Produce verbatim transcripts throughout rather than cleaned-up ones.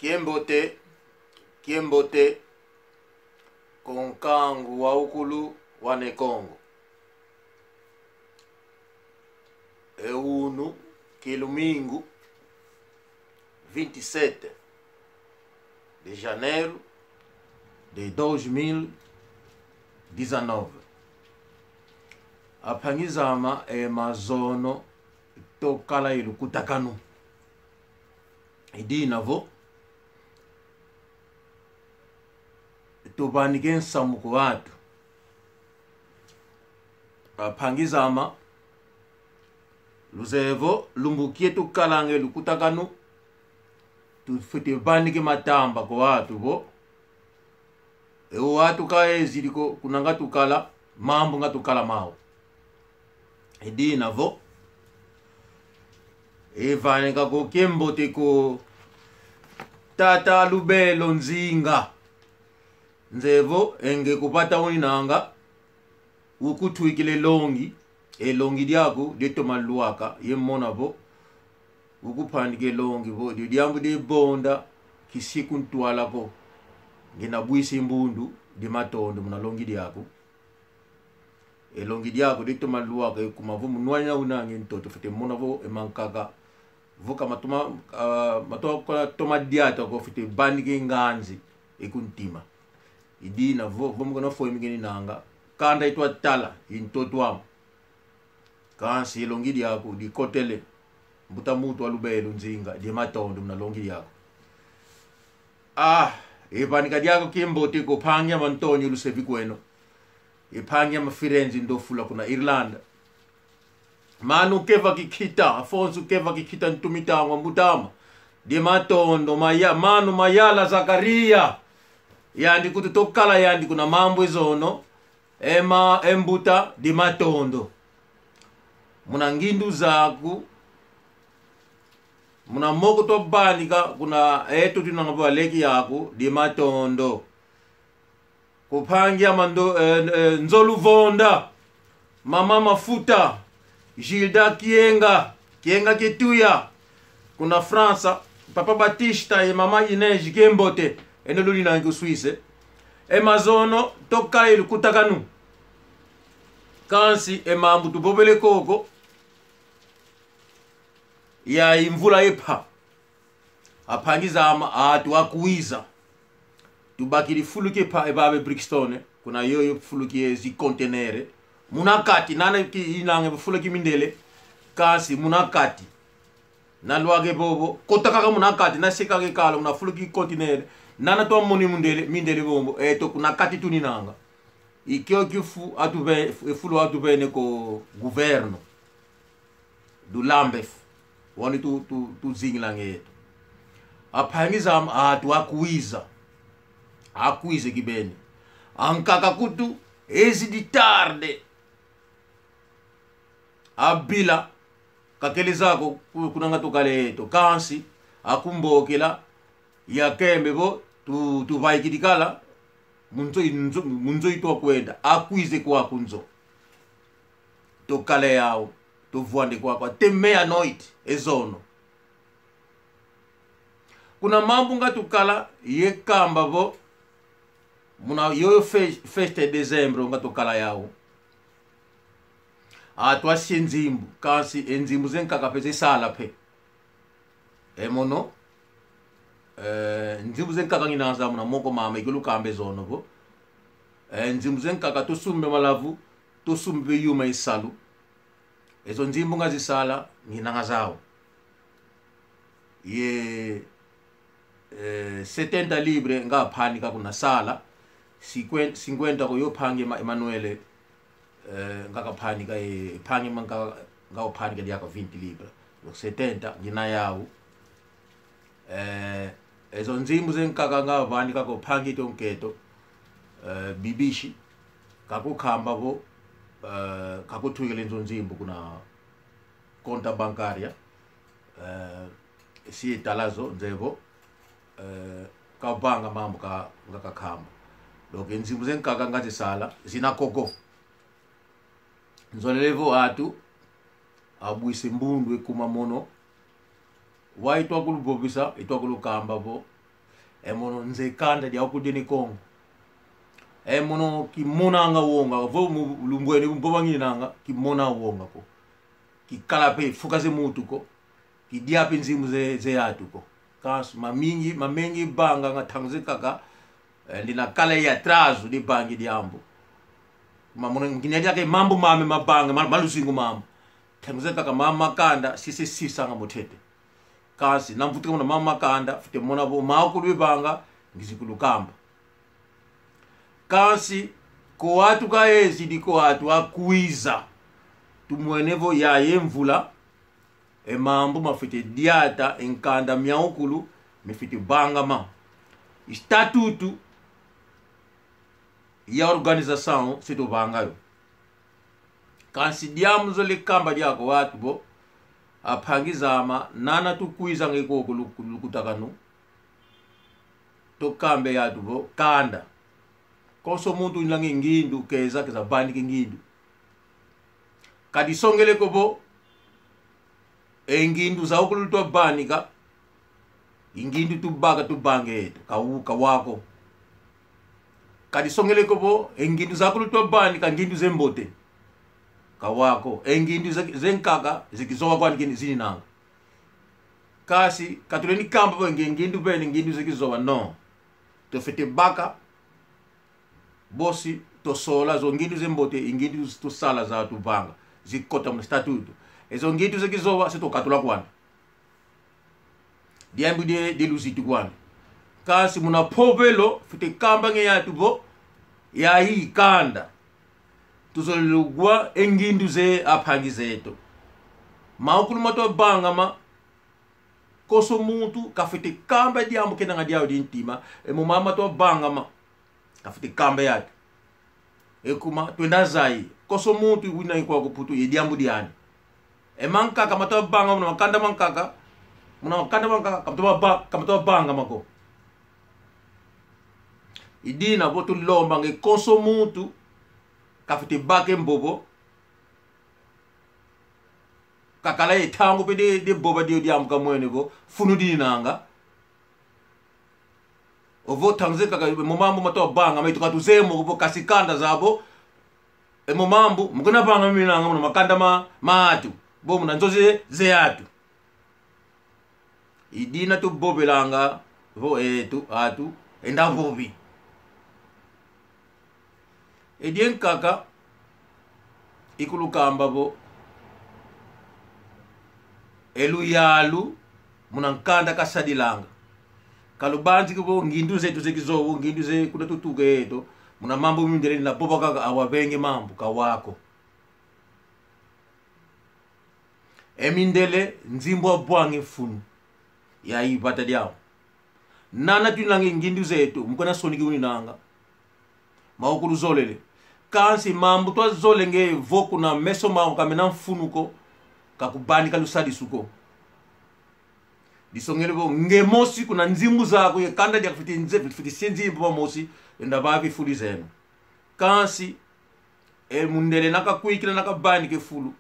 Kiambote, kiambote, ku nkangu wa ukulu wa Ne Kongo. E unu, ki lumingu, vinte e sete de janeiro de dois mil e dezanove. Ampangi zame, e mazono, tukala ye lukutakanu. I dina vo, tuvanika e nsamu kwa atu. Ampangi zame, luzeye vo, lumbu kie tukalanga e lukutakanu, tufwete vanika e matamba kwa atu vo, e o atu kaezidi ko kuna nga tukala, mambu nga tukala mau. I dina vo, e vanika ko kiambote ko tata Lubelo Nzinga. Nzeye vo, e nge ku vata uninanga, ukutwikila e longi, e longi diaku dietoma lwaka, ye mona vo, ukuvanika e longi vo, dio diambu die vonda, kisi kuntwala ko. Ngina vwisa e mbundu, dia matondo muna longi diaku. E longi diaku dietoma lwaka, e kuma vo munwani una nge ntoto, fwete mona vo, e mankaka, vo ka matoma, ah, matoma, toma diata ko, fwete vanika e nganzi, e kuntima. I dina vo, vo mukana fo e mikininanga, kanda itwa tala, i ntoto ame. Kansi e longi diaku dikotele, mbuta muntu wa Lubelo Nzinga, dia matondo muna longi diaku. Ah, e vanika diaku kiambote ko mpangi ame Antonio Lusevi kweno. E mpangi ame Firenze Ndofula kuna Irlanda. Manu Keva Kikita, Afonso Keva Kikita Ntumitangwa mbuta ame. Dia matondo, maya, manu Mayala Zakaria. Yandi kutu tukala yandi kuna mambu e zono. Ema, e mbuta, dia matondo. Muna ngindu zaku, muna moko twavanika, kuna eto tunanga vo aleki yaku, dia matondo. Ku mpangi ame Ndo-, eh, eh, Nzolu Vonda, Mama Mafuta, Gilda Kienga, Kienga Kituya, kuna França, Papa Batista ye Mama Inês, kiambote, eno luli nange ku Suisse. E mazono, tukala ye lukutakanu. Kansi, e mambu tuvovele koko, ya i mvula yampa. Ampangi zame, atu akwiza. Tubakidi fulu kia mpa e vava e Brixton, kuna yoyo fulu kia zi contenere. Muna kati, nana ki inange fulu kia mindele, kansi muna kati. Na lwaka vovo, kota kaka muna kati, na seka ke kala, muna fulu kia contenere. Nana twa moni mundele, mindele vovo, eto kuna kati tuninanga. I kiokio fu atu ve-, e fulu atu vene kwa governo do Lambeth, wani tu, tu, tuzingilanga eto. Ampangi zame, atu akwiza. Akwiza kibeni. Ankaka kutu, ezidi tarde. Avila, kakele zako ku-, kuna nga tukala eto. Kansi, akumbokela, yakembe vo, tu, tuvaikidi kala, mu nzo, nzo, mu nzo itwa kwenda, akwiza kwaku nzo. Tukala yau, tuvwanda kwaku, até meia-noite, e zono. Kuna mambu nga tukala, yakamba vo, muna yoyo fe-, festa de dezembro nga tukala yau. Atu asia e nzimbu, kansi e nzimbu zankaka mpe zasala mpe. E mono, eh, nzimbu zankaka ngina zau muna moko mame, ikulukamba e zono vo. Eh, nzimbu zankaka tusumba malavu, tusumba yuma isalu. Ezo nzimbu nga zasala, nginanga zau. Ye, eh, setenta libre nga vanika kuna sala, cinquenta, cinquenta kwa yo mpangi Ema-, Emanuele, eh, nga kavanika, eh, mpangi ame nga, nga kavanika diaka vinte libra. Donc setenta, ngina yau. Eh, ezo nzimbu zankaka nga vanika kwa mpangi eto nkento, eh, Bibishi, kakukamba vo, eh, kakutwikila ezo nzimbu kuna conta bancária, eh, si tala zo, nzeye vo, eh, kavanga mambu ka, nga kakamba. Donc, nzimbu zankaka nga zasala, zina koko. Nzolele vo atu, abwisa e mbundu e kuma mono. Wau itwa kuluvovesa, itwa kulukamba vo, E mono nze kanda diaku dia ne Kongo. E mono kimonanga wonga, vo mu-, lumbwene mboba ngininanga, kimona wonga ko. Kikala pe fuka ze muntu ko. Kidia pe nzimbu ze, ze atu ko. Kansi mamingi, mamengi banga nga ntangu ze nkaka, eh, ndina kala ye atraso divangi diambu. Ma mono ngina diaka mambu mame mabanga, ma-, ma luzingu mame. Ntangu ze nkaka mama kanda, sise sisanga mutete. Kansi, na mvutuka muna mama kanda, fwete mona vo, maokulu banga, ngizi kulukamba. Kansi, ko atu kaezidi ko atu akwiza. Tumwene vo yayi e mvula, e mambu mafwete diata, e nkanda miaokulu, mifwete vangama. Estatuto ya organização, se tuvanga yo. Kansi diambu nzolele kamba diaka kwa atu vo, ampangi zame, nana tukwizanga iko ku lu-, ku lukutakanu. Tukamba e atu vo, kanda. Konso muntu unanga e ngindu, keza, keza vanika e ngindu. Ka disongele ko vo, e ngindu zaokulu twavanika, e ngindu tuvaka tuvanga eto, ka u-, ka wau ko. Ka disongele ko vo, e ngindu zakulu twavanika, ngindu ze mbote. Ka wau ko. E ngindu ze, ze nkaka, ze kizowa kwani kini zininanga. Kansi, ka tulendi kamba vo nge-, ngindu vene, ngindu ze kizowa, no. Tufwete vaka, bosi, tusola, zo ngindu ze mbote, e ngindu tusala za tuvanga. Zikota mu estatuto. E zo ngindu ze kizowa, se tukatula kwani. Diambu die, die luzitu kwani. Kansi muna mpovelo, fwete kamba nge atu vo, yayi kanda. Tuzolele wa e ngindu ze ampangi zeto. Maokulu matwavangama, konso muntu kafwete kamba diambu kenanga diau di ntima, e mo mama twavangama. Kafwete kamba e atu. E kuma, twenda zaya. Konso muntu wina ikwa ku Putu, ye diambu diani. E mankaka matwavanga, muna makanda mankaka. Muna makanda mankaka, kamatwa ba-, kamatwavangama ko. I dina vo tulombanga e konso muntu, kafwete vaka e mvovo. Kakala ye ntangu pe de, de vova dio diambu kamwene vo, funu dinanga. Ovo ntangu ze nkaka, mo mambu matwavanga, ma itu katuzeye mo vo kansi kanda zavo. E mo mambu, mukuna vanga minanga muna makanda ma, ma atu. Vo muna nzo ze, ze atu. I dina tuvovelanga, vo etu, atu, enda vovi. E die nkaka, ikulukamba vo, e luyalu, muna nkanda kasadilanga. Ka lubanziki vo, ngindu zetu ze kizowa, ngindu ze kuna tutuka eto, muna mambu mindele na vova kaka awa venge mambu, ka wau ko. E mindele, nzimbu avwanga e mfunu. Yayi vata diau. Nana twinanga e ngindu zetu, mukuna soniki uninanga. Maokulu zolele. Kansi mambu twazolele nge vo kuna meso mau kamena mfunu ko, kakuvanika lusadisu ko. Disongele vo nge mosi kuna nzimbu zaku ye kanda diaku fwete nze-, fwete sie nzimbu vamosi, enda vavi fulu zeno. Kansi, e mundele na kakwikila na kavanika e fulu.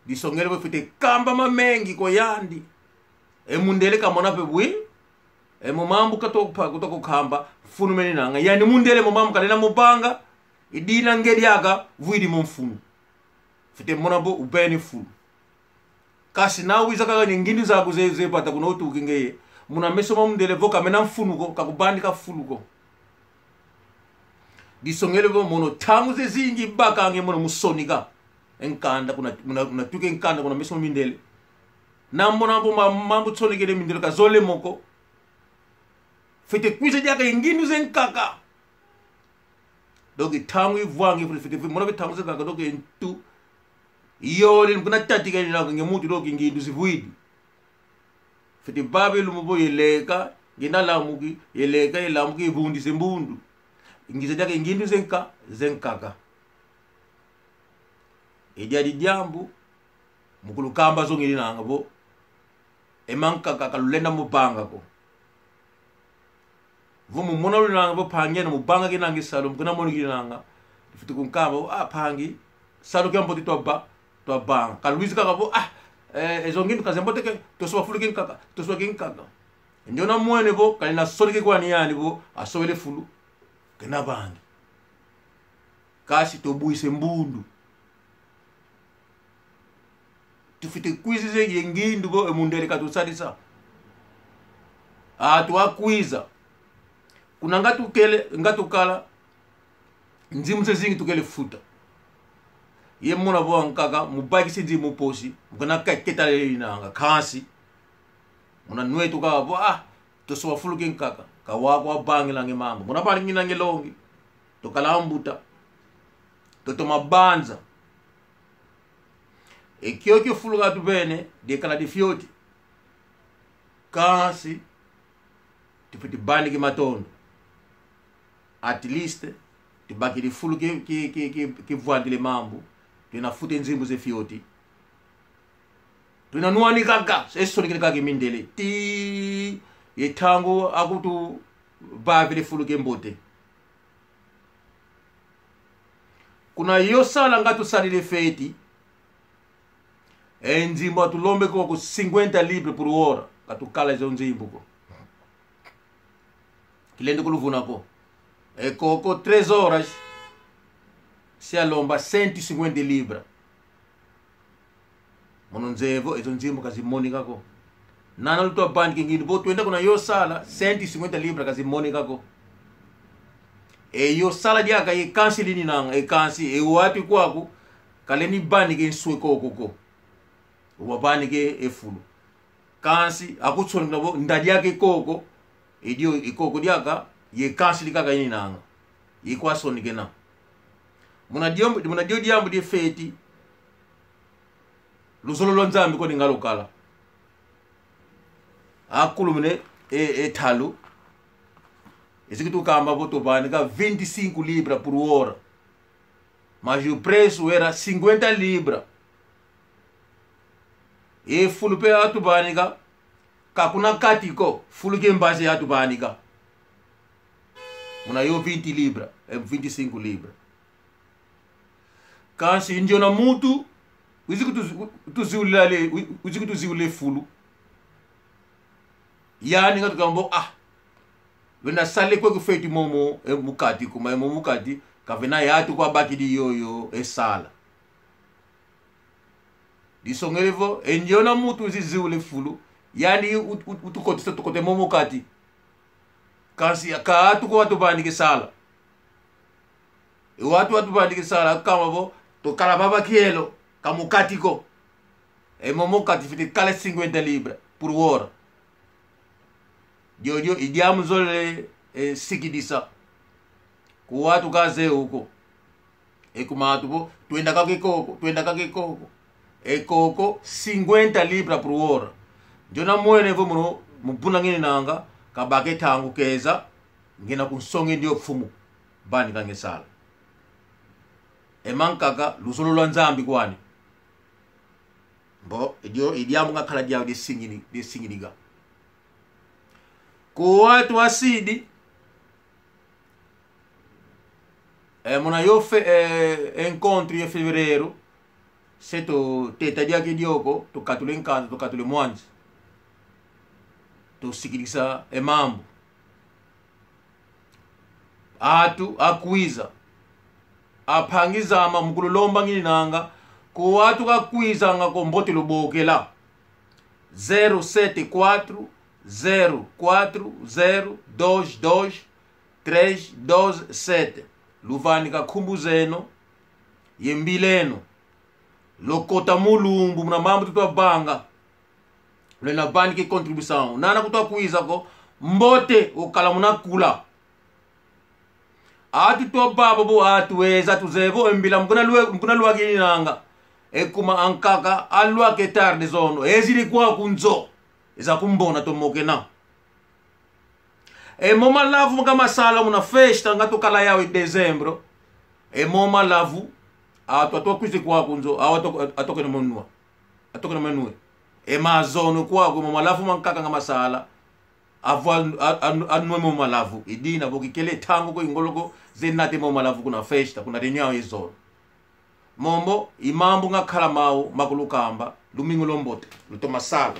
Disongele vo fwete kamba mamengi kwa yandi. E mundele kamona pe bwi. E mo mambu katwa kupa-, katwa kukamba, mfunu meninanga. Yandi mundele mo mambu kalenda muvanga. I dina nge diaka, vwidi mo mfunu. Fwete mona vo uvene fulu. Kansi na wiza kaka ni ngindu zaku ze, ze vata kuna utuki ngeye. Muna meso ma mundele vo kamena mfunu ko, kakuvanika fulu ko. Disongele vo mono ntangu zezingi baka nge mono musonika e nkanda kuna, muna, muna tuka e nkanda kuna meso ma mindele. Na mona vo ma-, mambu tusonekele mindele kazolele mo ko. Fwete kwiza diaka e ngindu ze nkaka. Donc, ntangu ivwanga, fwete, fwete, fwete, mona vo ntangu ze nkaka, donc, ntu. Iyo, ni kuna tatika ni nanga nge muntu, donc, ngindu zivwidi. Fwete vava e lumbu vo yeleka, nge na lamuki, yeleka, yelamuki, ivundisa e mbundu. Ngiza diaka e ngindu ze nka-, ze nkaka. E diadi diambu, mukulukamba zo ngininanga vo, e mankaka ka lulenda muvanga ko. Vo mumona uninanga vo mpangi eno muvanga kenanga e salu, mukuna mona kinanga. Fwete kunkamba vo, ah, mpangi, salu kiambote twava-, twavanga. Ka lwizi kaka vo, ah, eh, e zo ngindu ka ziambote ke, tusoba fulu kinkaka, tusoba kinkaka. Ndiona mwene vo, kali na soneke kwani yani vo, asobele fulu, kena bangi. Kansi tubwise mbundu. Tufwete kwiziza ye ngindu vo e mundele katusadisa. Atu akwiza. Kuna nga tukele, nga tukala, nzimbu zezingi tukele futa. Ye muna vo ankaka, mubakisi nzimbu mu posi, mukana ka keta lele inanga, kansi. Muna nweto ka vo, ah, tusoba fulu kiankaka, ka wau kwa bangilange mambu. Muna bangilange longi, tukala ambuta, tutoma banza. E kiokio fulu katuvene, diakala difioti. Kansi, tufwete vanika matondo. At least, tubakidi fulu ki, ki, ki, ki, kivwandile mambu. Twina fute nzimbu zefioti. Twina nwani kaka, e sonekene kaka e mindele. Ti, e ntangu akutuvavile fulu kiambote. Kuna yo sala nga tusadile feti, e nzimbu atulombe koko cinquenta libra por hora, katukala zo nzimbu ko. Kilendi kuluvuna ko. E koko três horas, se alomba cento e cinquenta libra. Mono nzeye vo, ezo nzimbu kazimonika ko. Nana lutwa vanika e ngindu vo, twenda kuna yo sala, cento e cinquenta libra kazimonika ko. E yo sala diaka ye kansi lininanga, e kansi, e watu kwaku, kalendi vanika e nswe koko ko. Wavanika e fulu. Kansi, akusonekena vo, nda diaka e koko, e dio, e koko diaka, ye kansi likaka ininanga. Ye kwasonekena. Muna dio, muna dio diambu die feti, luzolo lwa Nzambi kwani nga lukala. Akulumune, e, e ntalu. Ezi kutukamba vo tuvanika vinte e cinco libra por hora. Mas o preço era cinquenta libra. E fulu pe atuvanika, ka kuna kati ko, fulu kiambazi atuvanika. Muna yo vinte libra, e vinte e cinco libra. Kansi ndiona muntu, wizi kutu-, kutuziulila le, wi-, wizi kutuziulila e fulu. Yani nga tukamba vo, ah, wenda sala kwe ku feti momo, e mu kati, kuma e momo mu kati, kavena yatu kwabakidi yoyo, e sala. Disongele vo, e ndiona muntu wizi ziula e fulu, yani ut-, ut-, utukotisa tukota e momo mu kati. Kansi ka atu ko atuvanika e sala. E watu atuvanika e sala, kama vo, tukala vava kielo, ka mu kati ko. E momo mu kati fwete kala cinquenta libra por hora. Diodio, i diambu nzolele, e, sikidisa. Ku watu kazeye uko. E kuma atu vo, twenda kaka e koko, twenda kaka e koko. E koko, cinquenta libra por hora. Ndiona mwene vo mono, mu vuna ngininanga, kabaka e ntangu keza, ngina kunsonge ndio mfumu. Vanikange sala. E mankaka, luzolo lwa Nzambi kwani. Mbo, i dio, i diambu ngakala diau die singini, die singiniga. Ku watu asidi, e, muna yo fe-, e, encontro ye fevereiro, se tuteta diaka e dioko, tukatula e nkanza, tukatula e mwanzi. Tusikidisa e mambu. Atu akwiza. Ampangi zame, mu kululomba ngininanga, ku atu kakwizanga ko mbote lubokela. Zero sete quatro, zero quatro, zero, dois dois, três, dois sete. Luvanika nkumbu zeno, ye mbila eno. Lukota mu lumbu muna mambu tutwa vanga. Lwenda vanika e contribuição. Nana kutwa kwiza ko, mbote ukala muna kula. Atu twavava vo atu eza tuzeye vo e mbila mu kuna lwe-, mu kuna lwaka ininanga. E kuma ankaka alwaka e tarde zono. Ezidi kwaku nzo. Eza kumbona tomokena. E mo malavu nga masala muna festa nga tukala yau e dezembro. E mo malavu, atu, atu akwizi kwaku nzo, au atu, atu kena mo nwa. Atu kena mo nwa. E mazono kwaku, mo malavu mankaka nga masala. Avo a, a, a, anwa mo malavu. I dina vo kikele ntangu ko, i ngolo ko, ze nata e mo malavu kuna festa, kuna reunião ye zolo. Momo, i mambu ngakala mau ma kulukamba, lumingu lwambote, lutoma sala.